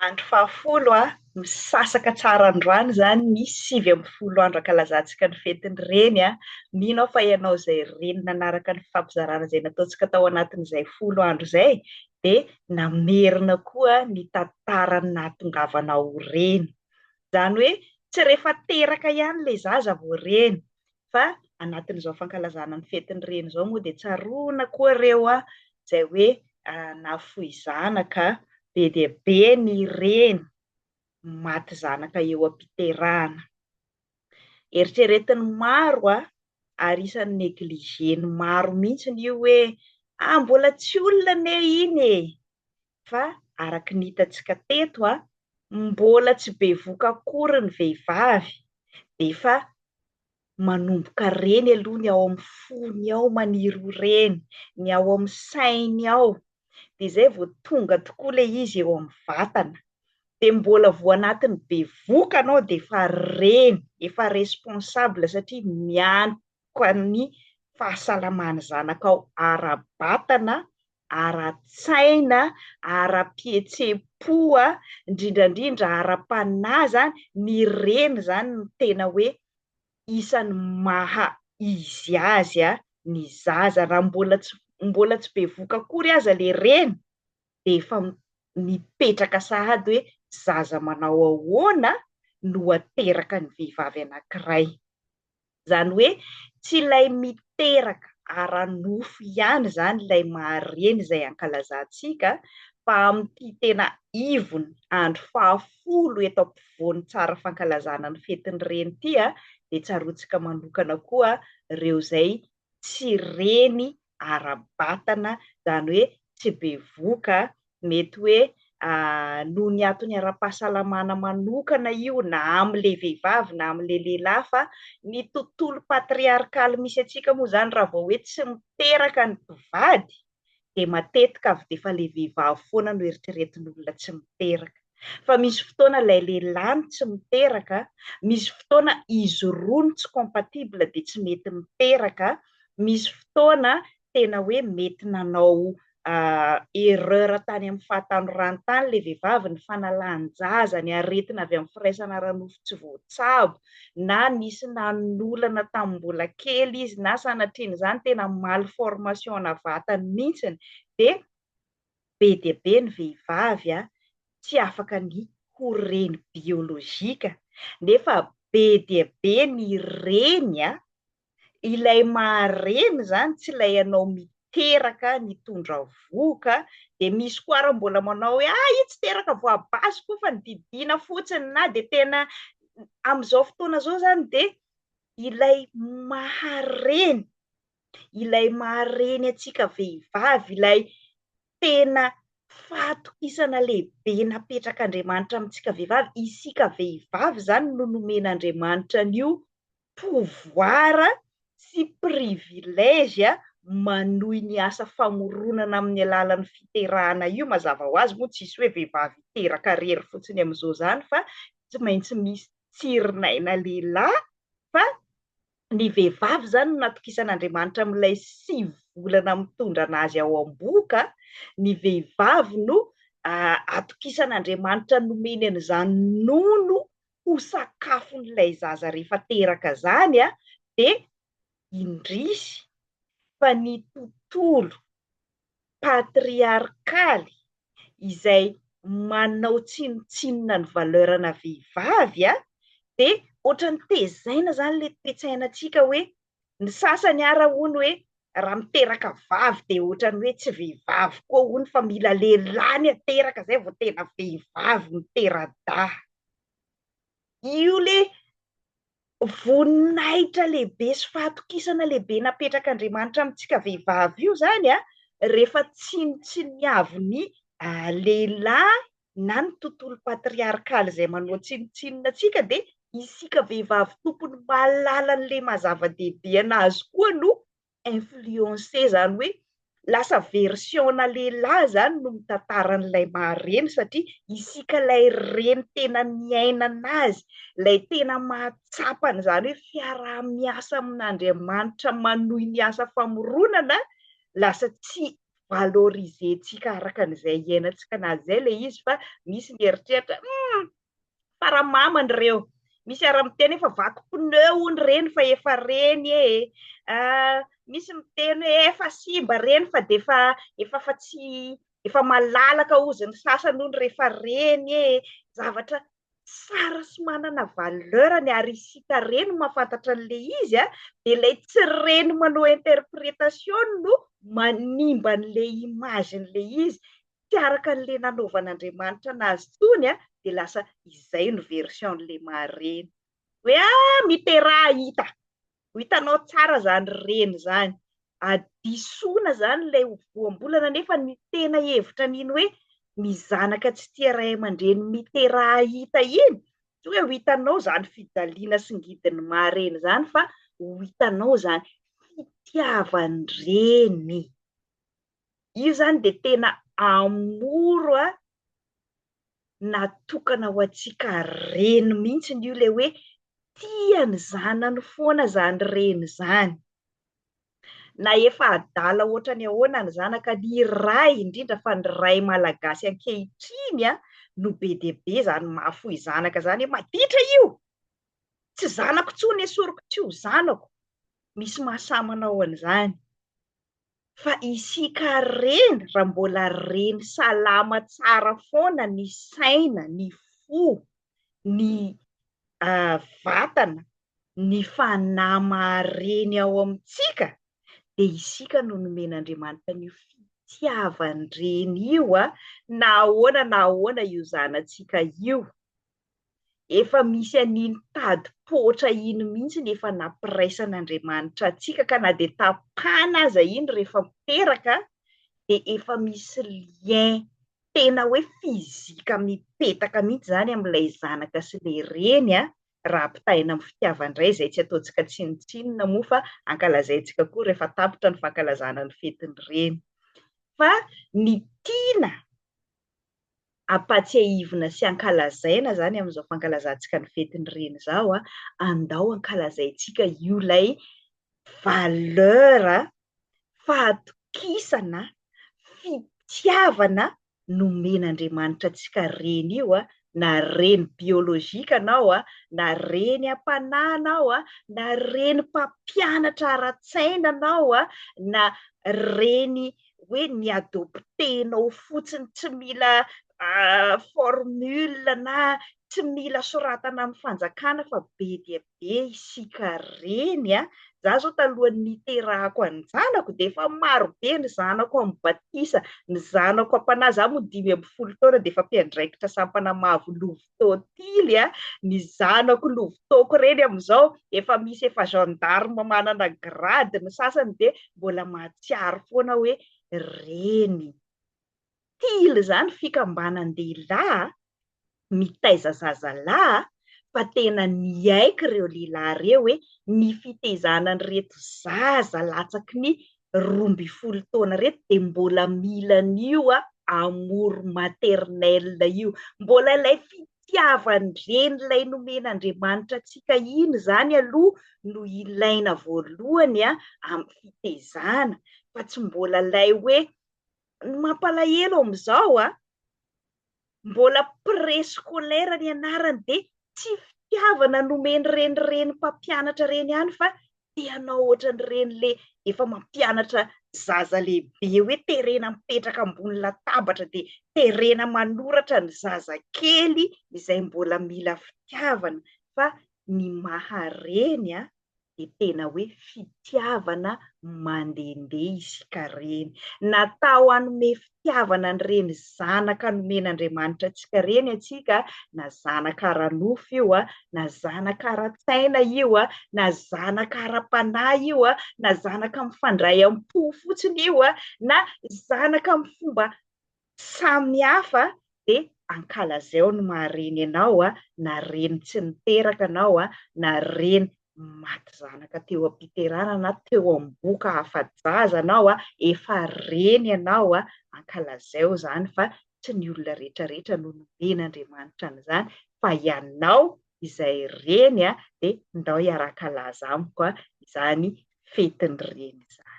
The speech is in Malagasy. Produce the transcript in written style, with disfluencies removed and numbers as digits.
Andro fahafolo a, misasaka tsara androany izany ny 19 andro ankalazantsika ny fetin'ny reny a. Mino aho fa ianao izay reny nanaraka ny fifampizarana izay nataontsika tao anatin'izay 10 andro izay dia namerina koa ny tantaran'ny nahatongavana ho reny. Izany hoe tsy rehefa teraka ihany ilay zaza vao reny fa anatin'izao fankalazana ny fetin'ny reny izao moa dia tsaroana koa ireo izay hoe nahafoy zanaka, be dia be ny reny maty zanaka eo am-piterahana. Eritreretin'ny maro ary isan'ny negligé-n'ny maro mihitsy io hoe ah mbola tsy olona anie iny e! Fa araka ny hitantsika teto, mbola tsy bevoka akory ny vehivavy dia efa manomboka reny aloha ny ao amin'ny fony ao maniry ho reny, ny ao amin'ny sainy ao, dia izay vao tonga tokoa ilay izy eo amin'ny vatana. Dia mbola vao anatin'ny bevoka anao dia efa reny, efa responsable satria miantoka ny fahasalaman'ny zanakao ara-batana, ara-tsaina, ara-pihetseham-po, indrindra indrindra ara-panahy izany, ny reny izany no tena hoe isan'ny maha izy azy ny zaza, raha mbola tsy mbola tsy bevoka akory aza ilay reny dia efa mipetraka sahady hoe zaza manao ahoana no ateraka ny vehivavy anankiray. Izany hoe tsy ilay miteraka ara-nofo ihany izany ilay maha-reny izay ankalazantsika fa amin'ity tena ivony andro fahafolo eto ampovoan'ny tsara fankalazana ny fetin'ny reny ity dia tsaroantsika manokana koa ireo izay tsy reny ara-batana, izany hoe tsy bevoka, mety hoe noho ny antony ara-pahasalamana manokana io na amin'ilay vehivavy na amin'ilay lehilahy fa ny tontolo patriarkaly misy antsika moa izany raha vao hoe tsy miteraka ny mpivady dia matetika avy dia efa ilay vehivavy foana no eritreretin'olona tsy miteraka. Fa misy fotoana ilay lehilahy no tsy miteraka, misy fotoana izy roa no tsy compatible dia tsy mety miteraka, misy fotoana tena hoe mety nanao erreur tany amin'ny fahatanorany tany ilay vehivavy, ny fanalan-jaza, ny aretina avy amin'ny firaisana ara-nofo tsy voatsabo, na nisy nanolana tamin'ny mbola kely izy, na sanatrian'izany tena malformation-na vatany mihitsy, dia be dia be ny vehivavy tsy afaka ny ho reny biolojika, nefa be dia be ny reny ilay maha-reny izany tsy ilay ianao miteraka nitondra vohoka, dia misy koa ary mbola manao hoe ah io tsy teraka voabasy koa fa nodidiana fotsiny na dia tena amin'izao fotoana izao izany dia ilay maha-reny, ilay maha-reny antsika vehivavy, ilay tena fahatokisana lehibe napetrak'Andriamanitra amintsika vehivavy, isika vehivavy izany no nomen'Andriamanitra an'io pouvoir sy privilège manohy ny asa famoronana amin'ny alalan'ny fiterahana io, mazava ho azy moa tsisy hoe vehivavy hiteraka rery fotsiny amin'izao izany fa tsy maintsy misy tsirin'aina lehilahy fa ny vehivavy izany no natokisan'Andriamanitra amin'ilay 9 volana mitondra an'azy ao am-bohoka, ny vehivavy no atokisan'Andriamanitra nomeny an'izany nono ho sakafon'ilay zaza rehefa teraka izany dia indrisy fa ny tontolo patriarkaly izay manao tsinontsinona ny valeur-na vehivavy dia ohatran'ny tezaina izany ilay toe-tsainantsika hoe ny sasany ara hono hoe raha miteraka vavy dia ohatran'ny hoe tsy vehivavy koa hono fa mila lehilahy ny ateraka izay vao tena vehivavy mitera-dahy. Io le voninahitra lehibe sy fahatokisana lehibe napetrak'Andriamanitra amintsika vehivavy io izany an, rehefa tsinontsiniavin'ny lehilahy na ny tontolo patriarkaly izay manao tsinontsinona antsika dia isika vehivavy tompony mahalala an'ilay maha zava-dehibe an'azy koa no influencer, izany hoe lasa version-na lehilahy izany no mitantara an'ilay maha reny satria isika ilay reny tena miaina an'azy, ilay tena mahatsapa an'izany hoe fiaraha-miasa amin'Andriamanitra manohy ny asa famoronana, lasa tsy. valoriser-tsika araka an'izay iainantsika anazy izay ilay izy fa misy ny eritreritra, hum, fa raha mamany ireo. Misy ara miteny hoe fa vaky pneu hono ireny fa efa reny e. Misy miteny hoe efa simba ireny fa dia efa efa fa tsy efa malalaka hozy ny sasany hono rehefa reny e. Zavatra tsara sy manana valeur ny ary isika reny mahafantatra an'ilay izy a, dia ilay tsy reny manao interprétation no manimba an'ilay image-n'ilay izy. Tsy araka an'ilay nanaovan'Andriamanitra anazy intsony a, dia lasa izay no version-n'ilay maha-reny. Hoe ah, miteraha hita. Ho hitanao tsara izany reny izany. Hadisoana izany ilay voambolana nefa ny tena hevitra an'iny hoe ny zanaka tsy tia ray aman-dreny miteraha hita iny, tsy hoe ho hitanao izany fijaliana sy ngidin'ny maha-reny izany fa ho hitanao izany fitiavan-dreny. Io izany dia tena amour natokana ho antsika reny mihitsy io ilay hoe tia ny zanany foana izany reny izany. Na efa adala ohatran'ny ahoana ny zanaka, ny ray, indrindra fa ny ray malagasy ankehitriny no be dia be izany mahafoy zanaka izany hoe maditra io! Tsy zanako intsony, esoriko tsy ho zanako. Misy mahasahy manao an'izany. Fa isika reny raha mbola reny salama tsara foana ny saina, ny fo, ny vatana, ny fanahy maha-reny ao amintsika dia isika no nomen'Andriamanitra an'io fitiavan-dreny io na ahoana na ahoana io zanatsika io. Efa misy an'iny tady poatra iny mihitsy ny efa nampiraisan'Andriamanitra antsika ka na dia tapahana aza iny rehefa miteraka dia efa misy lien tena hoe physique mipetaka mihitsy izany amin'ilay zanaka sy ilay reny raha ampitahaina amin'ny fitiavan-dray izay tsy ataontsika tsinontsinona moa fa ankalazaintsika koa rehefa tapitra ny fankalazana ny fetin'ny reny fa ny tiana ampatsiahivina sy ankalazaina izany amin'izao fankalazantsika ny fetin'ny reny izao, andao ankalazaintsika io ilay valeur, fahatokisana, fitiavana nomen'Andriamanitra antsika reny io, na reny biolojika anao, na reny am-panahy anao, na reny mpampianatra ara-tsaina anao, na reny hoe ny adopter-nao fotsiny tsy mila formule na tsy mila soratana amin'ny fanjakana fa be dia be isika reny a! Za zao talohan'ny niterahako an-janako dia efa maro be ny zanako amin'ny batisa, ny zanako am-panahy, za moa 15 taona dia efa mpiandraikitra sampana mavo Totily a, ny zanako lovitoko ireny amin'izao efa misy efa gendarme manana grade ny sasany dia mbola mahatsiaro foana hoe reny. Tily izany fikambanan-dehilahy mitaiza zazalahy fa tena niaiky ireo lehilahy ireo hoe ny fitaizana an'ireto zaza latsaky ny 12 taona ireto dia mbola mila an'io amour maternel io. Mbola ilay fitiavan-dreny ilay nomen'Andriamanitra antsika iny izany aloha no ilaina voalohany amin'ny fitezana fa tsy mbola ilay hoe, ny mampalahelo amin'izao mbola préscolaire ny anarany dia tsy fitiavana nomen'ireny reny mpampianatra ireny ihany fa te hanao ohatran'ireny le efa mampianatra zaza lehibe hoe terena mipetraka ambony latabatra dia terena manoratra ny zaza kely izay mbola mila fitiavana fa ny maha reny dia tena hoe fitiavana mandehandeha isika reny. Natao hanome fitiavana an'ireny zanaka nomen'Andriamanitra antsika ireny antsika, na zanaka ara-nofo io, na zanaka ara-tsaina io, na zanaka ara-panahy io, na zanaka mifandray am-po fotsiny io, na zanaka amin'ny fomba samy hafa dia ankalazao ny maha reny anao na reny tsy niteraka anao na reny maty zanaka teo am-piterahana na teo am-bohoka afa-jaza anao, efa reny ianao, ankalazao izany fa tsy ny olona rehetra rehetra no nomen'Andriamanitra an'izany fa ianao izay reny dia ndao hiara-hankalaza amiko izany fetin'ny reny izany.